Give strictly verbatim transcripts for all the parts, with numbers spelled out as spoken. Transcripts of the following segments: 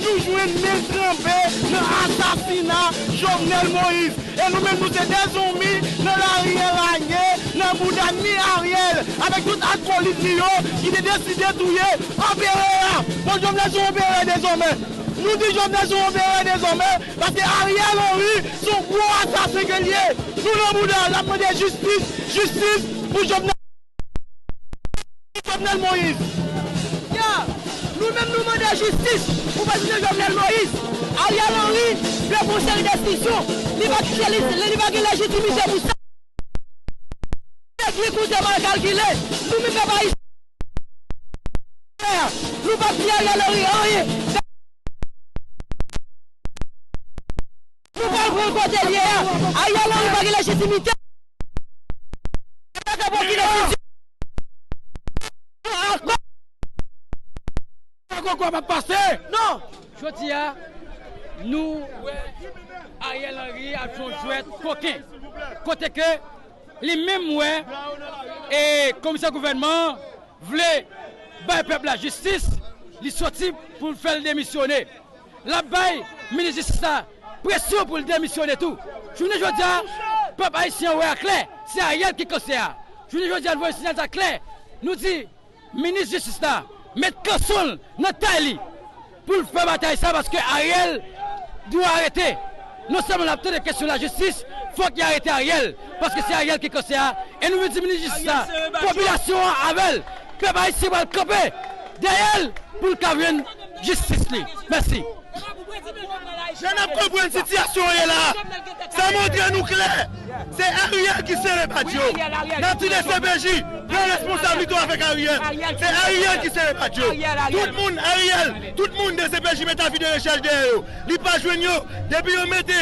Nou jwenn men l tranpe nan asasina Jovenel Moïse. E nou menm, nou se dèzonmi nan lari an lage, nan bouda ni Ariel, avèk tout akolit li yo ki te deside touye anperè a. Bon, Jovenel se yon anperè dezòmè. Nou di Jovenel se yon anperè dezòmè, paske Ariel Henry se yon gwo asasen ke l ye. Nou nan bouda l, n ap mande jistis, jistis pou Jovenel. Jovenel Moïse. Ya, nou menm nou mande jistis pou prezidan Jovenel Moïse. Ariel Henry pran yon seri desizyon. Li pa, li, li, li pa gen lejitimite pou sa. Nèg li koute mal kalkile. Nou menm pèp ayisyen, nou p ap di Ariel Henry anyen. Nou pral pran kote l ye a. Ariel Henry pa gen lejitimite. Yo pa ka pran ki desizyon. Ankò. Ankò, kwa p ap pase? Non. Jodi a, nou wè Ariel Henry ap jwe yon jwèt koken. Kote ke li menm wè e komisè gouvènman an vle bay pèp la jistis, li soti pou l fè l demisyone. L ap bay minis jistis la presyon pou l demisyone tou. Jounen jodi a, pèp ayisyen an wè a klè, se Ariel ki kansè a. Jounen jodi a, nou voye sinyal sa klè. Nou di, minis jistis la, met kanson l nan tay li pou l fè batay sa, paske Ariel dwe arete. Non sèlman n ap tande kesyon lajistis, fòk y arete Ariel, paske se Ariel ki kansè a. E nou vin di minis jistis la, popilasyon an avè l, pèp ayisyen pral kanpe dèyè l pou l ka jwenn jistis li. Mèsi. Jan n ap konprann sitiyasyon an ye la, sa montre nou klè, se Ariel ki sere Badio. N ap di D C P J, pran responsablite w avèk Ariel. Se Ariel ki sere Badio. Tout moun, Ariel, tout moun D C P J met avi de rechèch dèyè yo. Li pa jwenn yo. Depi yo mete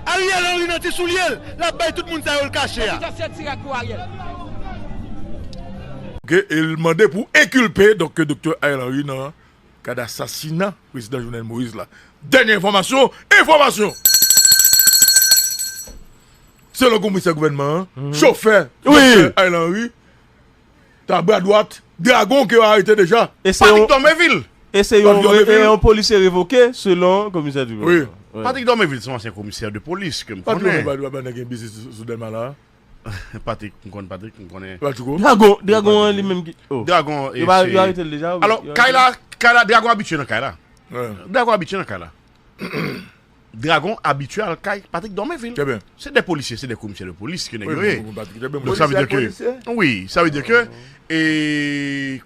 Ariel Henry nan ti soulye l, l ap bay tout moun sa yo l kache a. Ok, e l mande pou enkilpe, donk, doktè Ariel Henry nan kad asasina prezidan Jovenel Moïse la. Dènye enfòmasyon, enfòmasyon! Selon komisè gouvènman an, chofè doktè Ariel Henry, ta bra dwat Dragon ke yo arete deja. E se Patrick yon, Dormeville. E se yon, e yon polisye revoke, selon komisè Dubois. Wi. Patrick Dormeville se yon ansyen komisè de polis ke m konnen. Patrick Dormeville pa, pa, pa gen biznis sou, sou Dèlma la. Patrick, m konn Patrick, m konnen. Dragon, Dragon an li menm ki, oh. Dragon, yo pa, yo arete l deja, wi. Alò, kay la, kay la, Dragon abitye nan kay la. Dragon abitye nan kay la. Dragon abitye al kay Patrick Dormeville. Se de polisye, se de komisè de polis ke nèg yo ye. Donk sa vle di ke, wi, sa vle di ke, e,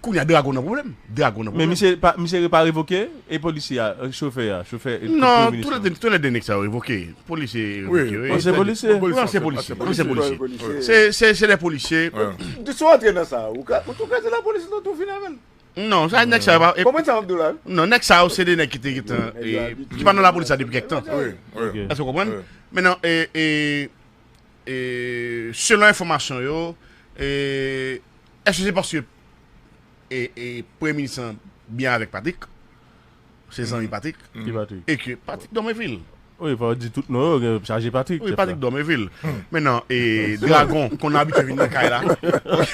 kounye a Dragon nan pwoblèm. Dragon nan pwoblèm. Men misye pa, misye pa revoke, e polisye a, e chofè a, chofè, e premye minis la. Non, tou le de, tou le de nèg sa yo revoke. Polisye revoke, wi. Ansyen polisye. Wi, ansyen polisye. Ansyen polisye. Se, se, se de polisye. Si w antre nan sa, ou ka, ou tou kraze lapolis, non, tou fini avè l. Non, sa nèg sa yo pa. Konprann sa m ap di w la, wi. Non, nèg sa yo se de nèg ki te gentan, e, ki pa nan lapolis la depi kèk tan. Wi, wi. Èske w konprann? Wi. Mentnan, e, e, e, selon enfòmasyon yo, e, èske se paske, e, e, premye minis lan byen avèk Patrick? Se zanmi Patrick. Ki Patrick? E ke Patrick Dormeville. Wi, fò w di tout non yo, gen chaje Patrick, chèf la. Wi, Patrick Dormeville. Mentnan, e, Dragon, konn abitye vin nan kay la. Ok.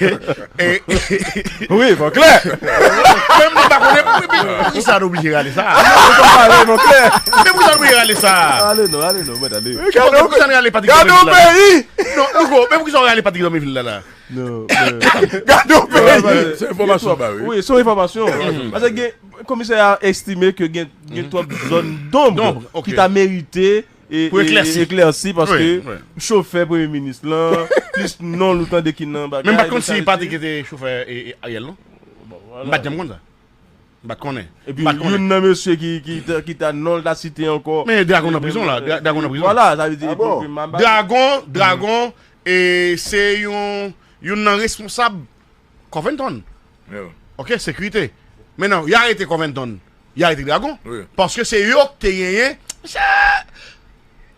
E, e, wi, fò klè. Men m pa konnen, men, men, poukisa nou oblije rale sa? Non, nou pa pale, non, klè. Men poukisa nou oblije rale sa? Ale non, ale non, mwen ale. Poukisa nou rale Patrick Dormeville la? Gade yon peyi! Non, Louko, men poukisa w rale Patrick Dormeville la, la? Non, men gade yon peyi! Se enfòmasyon ba, wi. Wi, se enfòmasyon. Paske gen, komisè a estime ke gen, gen twòp zòn donb ki ta merite e, e, eklèsi, paske chofè premye minis lan, plis non l ou tande ki nan bagay. Men m pa t konn si Patrick te chofè, e, e, Ariel, non? M pa t janm konn sa. M pa t konnen. Epi youn nan mesye ki, ki, ki ta non l ta site ankò. Men Dragon nan prizon la, Dra-, Dragon nan prizon. Vwala, sa vle di Dragon, Dragon, e se yon, youn nan responsab Covington. Ok, sekirite. Mentnan, y arete Covington, y arete Dragon. Paske se yo ki te genyen. Mesye,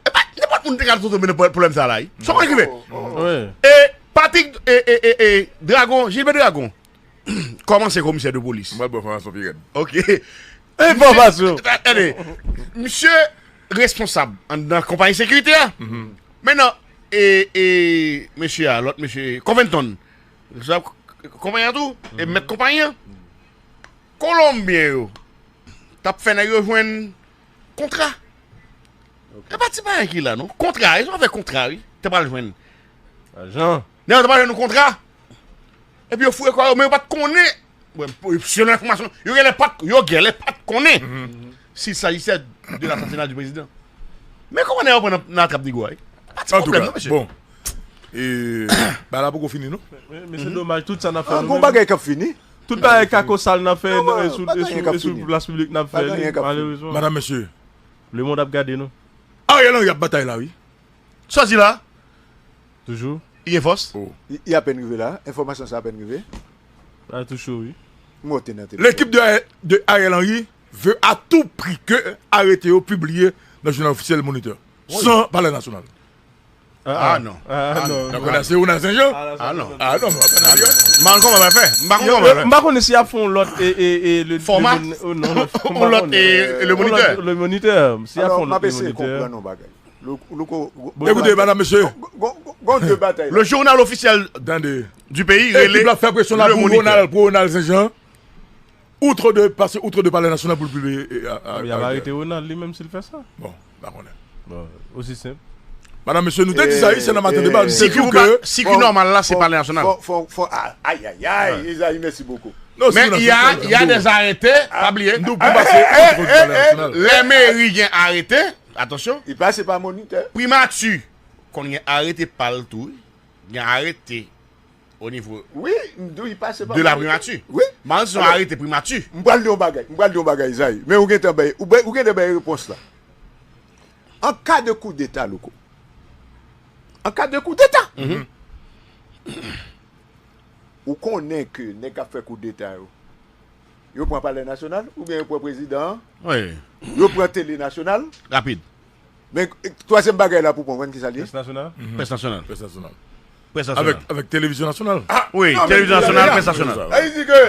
e pa nenpòt moun te ka tonbe nan pwoblèm sa la, wi. Sa w konn ki rive? E Patrick, e, e, e, e, Dragon, Gilbert Dragon, kòm ansyen komisè de polis. Mwen ba w enfòmasyon pi rèd. Ok. Enfòmasyon. Tande, misye responsab anndan konpayi sekirite a. Mentnan, e, e, mesye a, lòt mesye, Covington, konpayi an tou, e mèt konpayi an. Kolonbyen yo, t ap fè nèg yo jwenn kontra. E pa ti bagay ki la, non. Kontra, e sa fè kontra, wi. Te pral jwenn. Ajan. Nèg yo te pral jwenn yon kontra. Epi yo foure kò yo, men yo pa t konnen. Bon, selon enfòmasyon, yo genlè pa t, yo genlè pa t konnen. S'il s'agissait de l'assassinat du président. Men kòman nèg yo pran nan, nan trap nèg yo a, wi? Pa ti pwoblèm, non, mesye. Bon. E, ba la poko fini, non? Men, men se domaj, tout sa n ap fè nou menm. Gon bagay k ap fini. Tout bagay kako sal n ap fè, e sou, e sou, e sou plas piblik n ap fè li, malerezman. Madam, mesye. Lemonn ap gade nou. Ariel Henry ap batay la, wi. Sa w di la? Toujou. Li gen fòs? Li, li apèn rive la. Enfòmasyon sa apèn rive. La toujou, wi. Monte nan telefòn. L'équipe de, de Ariel Henry veut à tout prix que arete yo pibliye nan jounal ofisyèl Moniteur. San Palè Nasyonal. Ah, non. Ah, non. Donk, la, se Ronald Saint-Jean? Ah, non. Ah, non, men, atann, Ariel. M pa konn kòman l ap fè. M pa konn kòman l ap fè. M pa konnen si y ap fè yon lòt, e, e, e, le, fòma? Yon lòt, e, e, Le Moniteur. Le Moniteur. Si y ap fè yon lòt Le Moniteur. Alò, m ap eseye konprann yon bagay. Louko, louko, gon, gon, gon, gon de batay la. Le journal officiel du pays rele Le Moniteur. Gon de batay la. Ekip la ap fè presyon la pou Ronald, pou Ronald Saint-Jean. Outre de, pase outre de Palè Nasyonal pou l pibliye, e, a, a, a, arete. Palè Nasyonal li menm si l fè sa. Bon, m pa konnen. Bon, osi senp. Madam, mesye, nou te di sa, wi, se nan Maten Deba, nou te di w ke si ki nòmal la, se Palè Nasyonal. Fò, fò, fò, a, ay, ay, ay, Isaïe, merci beaucoup. Men y a, y a des arrêtés, pa bliye. M di w pou pase outre de Palè Nasyonal. Lè meri gen arete, atansyon. Li pase pa Moniteur. Primati konn gen arete pa l tou, wi. Gen arete o nivo de la primati. Wi, m di w li pase pa Moniteur. Wi. M pa konn si se yon arete primati. M pral di yon bagay, m pral di yon bagay, Isaïe. Men ou gentan bay, ou bay, ou gentan bay repons la. An ka de koudeta, louko. An ka de koudeta. Mhm. Ou konnen ke nèg k ap fè koudeta yo, yo pran Palè Nasyonal, oubyen yo pran prezidan an, wi, yo pran tele nasyonal. Rapid. Men, e, twazyèm bagay la pou pran, konn ki sa l ye? Près nasyonal? Mhm. Près nasyonal. Près nasyonal. Près nasyonal. Avèk, avèk televizyon nasyonal. Ah, wi, non, men televizyon nasyonal, près nasyonal. Sa vle di ke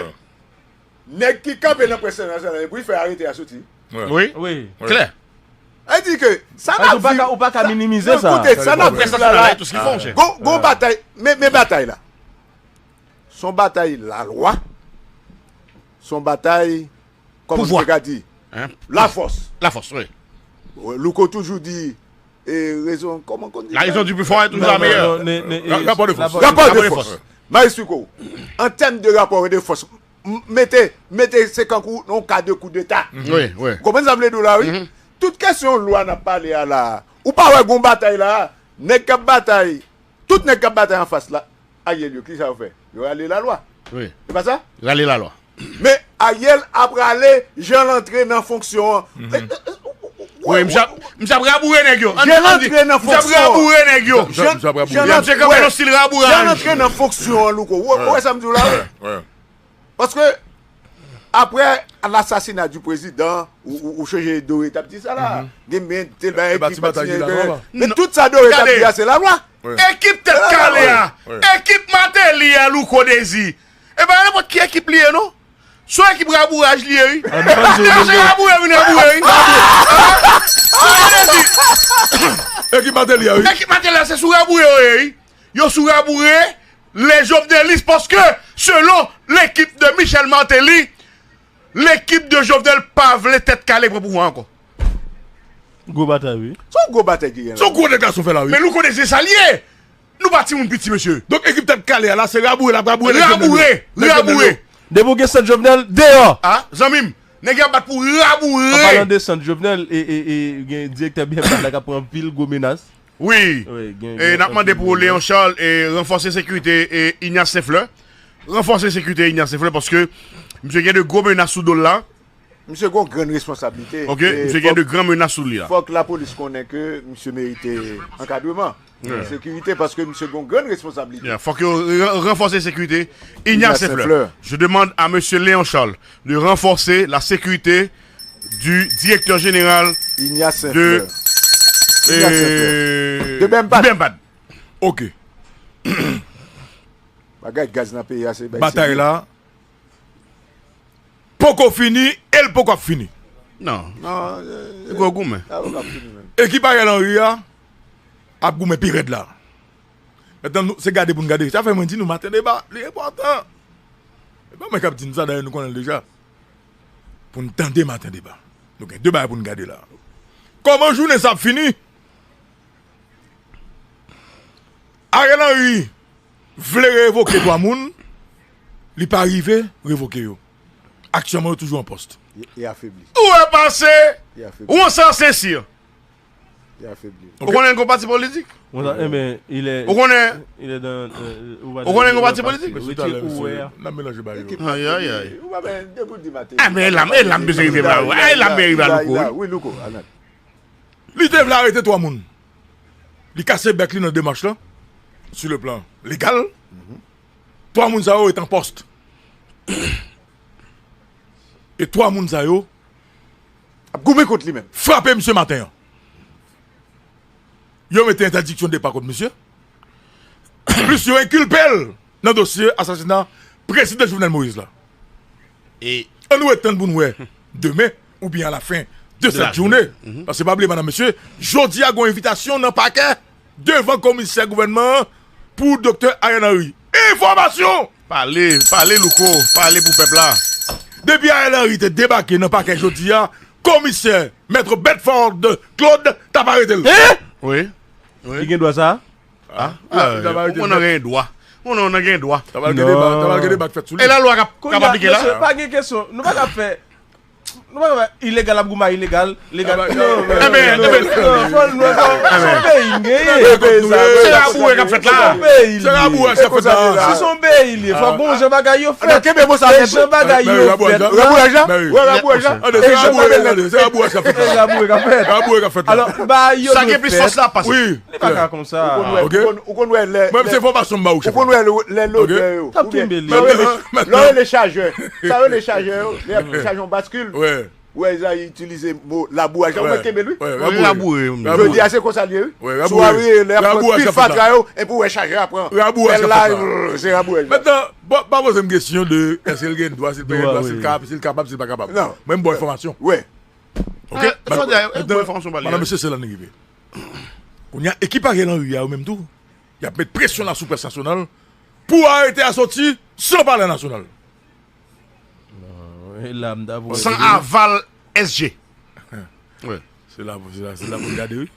nèg ki kanpe nan près nasyonal, pou l fè arete a soti. Wi. Wi. Wi. Klè. Sa vle di ke sa n ap viv, ou pa ka, ou pa ka minimize sa. Koute, sa n ap viv la, la. Gon, gon batay, men, men batay la. Se yon batay lalwa. Se yon batay, kòman m te ka di? Lafòs. Lafòs, wi. Louko toujou di, e, raison, comment on dit ça? La raison du plus fort est toujours la meilleure. Non, non, non, rapò de fòs. Rapò de fòs. M a esplike w. An tèm de rapò de fòs, m-, mete, mete se kankou yon ka de koudeta. Wi, wi. Ou konprann sa m vle di w la, wi? Mhm. Tout kesyon lwa n ap pale a la, ou pa wè gon batay la, nèg k ap batay, tout nèg k ap batay anfas la, Ariel yo, kisa yo fè? Yo rale lalwa. Wi. Se pa sa? Rale lalwa. Men Ariel ap rale jan l antre nan fonksyon an. Mhm. E, e, e, ou, ou, ou, wi, misye ap, misye ap raboure nèg yo. Jan l antre nan fonksyon an. Misye ap raboure nèg yo. Misye, misye ap raboure. Jan l antre, jan l antre nan fonksyon an, louko. Ou, ou wè sa m di w la? Wi, wi. Paske, apre lasasina di prezidan, ou, ou, ou chanje Doré t ap di sa la. Mhm. Gen men tel bagay ki pa ti nèg. Men tout sa Doré t ap di a, se lalwa. Wi. Ekip Tèt Kale a, wi, ekip Martelly a, Louko Dezi. E pa nenpòt ki ekip li ye, non. Se yon ekip rabouraj li ye, wi. Se raboure yo vin raboure, wi. Louko Dezi. Ekip Martelly a, wi. Ekip Martelly a, se sou raboure yo ye, wi. Yo sou raboure les jovenelistes paske, selon lekip de Michel Martelly, lekip de Jovenel pa vle Tèt Kale pran pouvwa ankò. Gwo batay, wi. Se yon gwo batay ki gen la. Se yon gwo dega sou fè la, wi. Men Louko Dezi, se sa l ye. Nou pa timoun piti, mesye. Donk, ekip Tèt Kale a la, se raboure l ap raboure nèg Jovenel yo. Raboure, raboure. Depi w gen sant Jovenel, deyò. A, zanmi m, nèg yo ap bat pou raboure. An palan de sant Jovenel, e, e, e, gen direktè BMPAD la k ap pran anpil gwo menas. Wi. Wi, gen, e gen n ap mande pou Léon Charles e ranfòse sekirite e Ignace Saint-Fleur. Ranfòse sekirite Ignace Saint-Fleur paske misye gen de gwo menas sou do l la. Misye gen yon grann responsablite. Ok, misye gen de gran menas sou li la. Fòk lapolis konnen ke misye merite ankadreman, sekirite, paske misye gen yon grann responsablite. Yeah, fòk yo ran-, ranfòse sekirite Ignace Saint-Fleur. Je demande à monsieur Léon Charles de renforcer la sécurité du directeur général de, euh, de BMPAD. Ok. Bagay gaz nan peyi a, se bay serye. Batay la poko fini e l poko ap fini. Non. Non, e, gwo goumen. Sa poko ap fini menm. Ekip Ariel Henry a ap goumen pi rèd la. Mentnan, nou, se gade pou n gade. Sa fè mwen di nou, Maten Deba, li enpòtan. E pa mwen k ap di n sa, dayè, nou konnen l deja. Pou n tande Maten Deba. Nou gen de bagay pou n gade la. Kòman jounen sa ap fini? Ariel Henry vle revoke twa moun, li pa rive revoke yo. Aktyèlman, yo toujou an pòs. Ou wè pase, ou ansanse si. Ou konnen l gen yon pati politik? Ou konnen l gen yon pati politik? Ou wè. Enben, e la m bezwen rive la. E la m bezwen rive la, Louko. Li te vle arete twa moun. Li kase bèk li nan demach lan, sou le plan legal. Twa moun sa yo ret an pòs. E twa moun sa yo ap goumen kont li menm. Frape misye maten an. Yo mete entèdiksyon depa kont misye. Plis yo enkilpe l nan dosye asasina prezidan Jovenel Moïse la. E ann ret tann pou n wè demen oubyen alafen de sèt jounen. Paske pa bliye, madanm, mesye, jodi a gen yon envitasyon nan pakè devan komisè gouvènman an pou Doktè Ariel Henry. Enfòmasyon! Pale, pale, Louko, pale pou pèp la. Depi Ariel Henry te debake nan pakè jodi a, komisè Mèt Bedford Claude t ap arete l. Wi. Li gen dwa sa? Ah, ou konnen w gen dwa. Ou konnen w gen dwa. Tabal gen deba, tabal gen deba k fèt sou li. E lalwa k ap aplike la? Mesye, pa gen kesyon. Nou pa ka fè. Nou pa ka fè ilegal ap goumen ilegal, legal. Non, non, non, fò nou, fò, se yon peyi n genyen. Se raboure k ap fèt la. Se yon peyi li ye. Si se yon peyi li ye, fò gon jan bagay yo fèt. E jan bagay yo fèt la. E jan bagay yo fèt. Raboure k ap fèt. Alò, bagay yo dwe fèt. Li pa ka konsa. Ou konn wè, ou konn wè lè. Mwen, se enfòmasyon m ba ou, chèf. Ou konn wè lè lodè yo. T ap kenbe li. Lè yo rele chajè. Sa yo rele chajè yo. Lè y ap chaje yon baskil. Ou wè, sa y itilize mo labouraj la. Ou mèt kenbe l, wi. Laboure. Jodi a, se konsa l ye, wi. Si w a rive lè y ap pran pil fatra yo, epi w wè chajè a pran pèl la, se rabouraj la. Mentnan, pa poze m kesyon de èske l gen dwa, si l pa gen dwa, si l kapab, si l kapab, si l pa kapab. Mwen, m ba w enfòmasyon. Oke? Madanm, mesye, se la n rive. Kounye a, ekip Ariel Henry a, yo menm tou, y ap met presyon la sou près nasyonal pou arete a soti san palè nasyonal. San aval S G. Se la, se la, se la pou n gade, wi.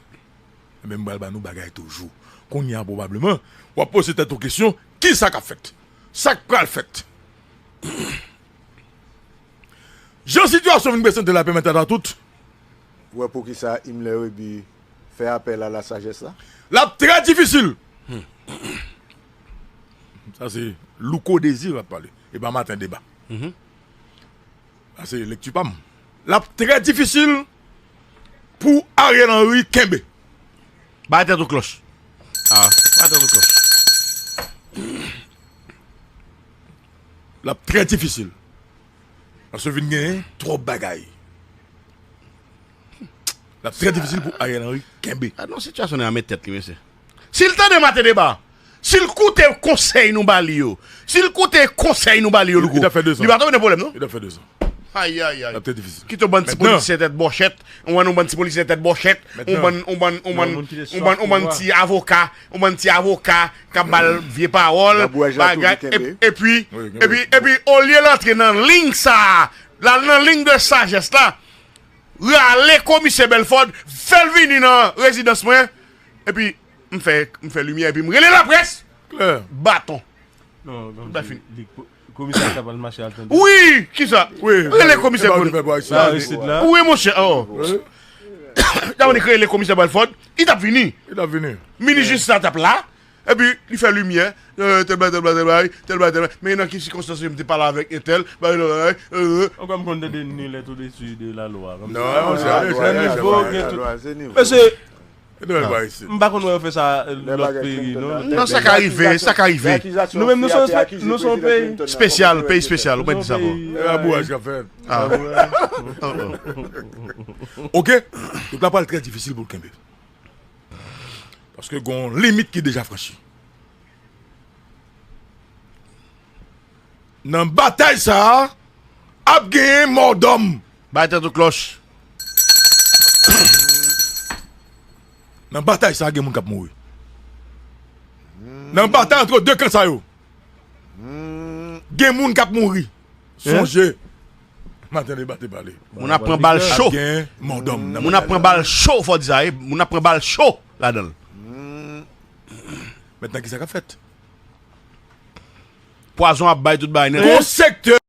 Enben, m pral ba nou bagay toujou. Kounye a, pwobableman, w ap poze tèt ou kesyon, kisa k ap fèt? Sa k pral fèt? Jan sitiyasyon vin prezante la, pèmèt a tout. Ou wè poukisa Himmler Réby fè apèl a la sajès la? L ap trè difisil. Sa se Louko Désir ap pale. E pa Maten Deba. Sa se lekti pa m. L ap trè difisil pou Ariel Henry kenbe. Bay tèt ou klòch. Ah, bay tèt ou klòch. L ap trè difisil. Paske vin genyen twòp bagay. L ap trè difisil pou Ariel Henry kenbe. Gade yon sitiyasyon nèg la met tèt li, mesye. Si l tande Maten Deba, si l koute konsèy nou ba li yo, si l koute konsèy nou ba li yo, Louko, li pa tonbe nan pwoblèm, non? Li t ap fè dezan. Ayayay. L ap trè difisil. Kite yon bann ti politisyen tèt bòchèt, yon bann, yon bann ti politisyen tèt bòchèt, yon bann, yon bann, yon bann, yon bann, yon bann ti avoka, yon bann ti avoka k ap ba l vye pawòl, bagay, epi, epi, epi, olye l antre nan liy sa a, l al nan liy de sajès la, rale komisè Belford, fè l vini nan rezidans mwen, epi m fè, m fè limyè, epi m rele laprès, baton. Non, kòmsi li, komisè sa pral mache al tande. Wi, kisa? Rele komisè Boni. Wi, monchè, oh. Damnik rele komisè Belford, li t ap vini. Minis jistis la t ap la, epi li fè limyè, tèl bagay, tèl bagay, tèl bagay, tèl bagay. Men nan ki sikonstans m te pale avèk entèl, bagay, bagay. Ankò m konn tande nul est au-dessus de la loi. Non, se nivo gen tout. Mesye, m pa konn wè yo fè sa lòt peyi, non. Non, sa ka rive, sa ka rive. Nou menm, nou se yon peyi espesyal, peyi espesyal, ou mèt di sa, bro. Rabouraj k ap fèt. Oke? Donk, la pral trè difisil pou l kenbe. Paske gon limit ki deja franchi. Nan batay sa a, ap genyen mòdòm. Bay tèt ou klòch. Nan batay sa a, gen moun k ap mouri. Nan batay antre de kan sa yo, gen moun k ap mouri. Sonje. Maten deba te pale. Moun ap pran bal cho. Gen mòdòm nan Moun ap pran bal cho, fò di sa, eh. Moun ap pran bal cho ladan l. Mentnan ki sa k ap fèt? Pwazon ap bay tout bagay nèt. Gon sektè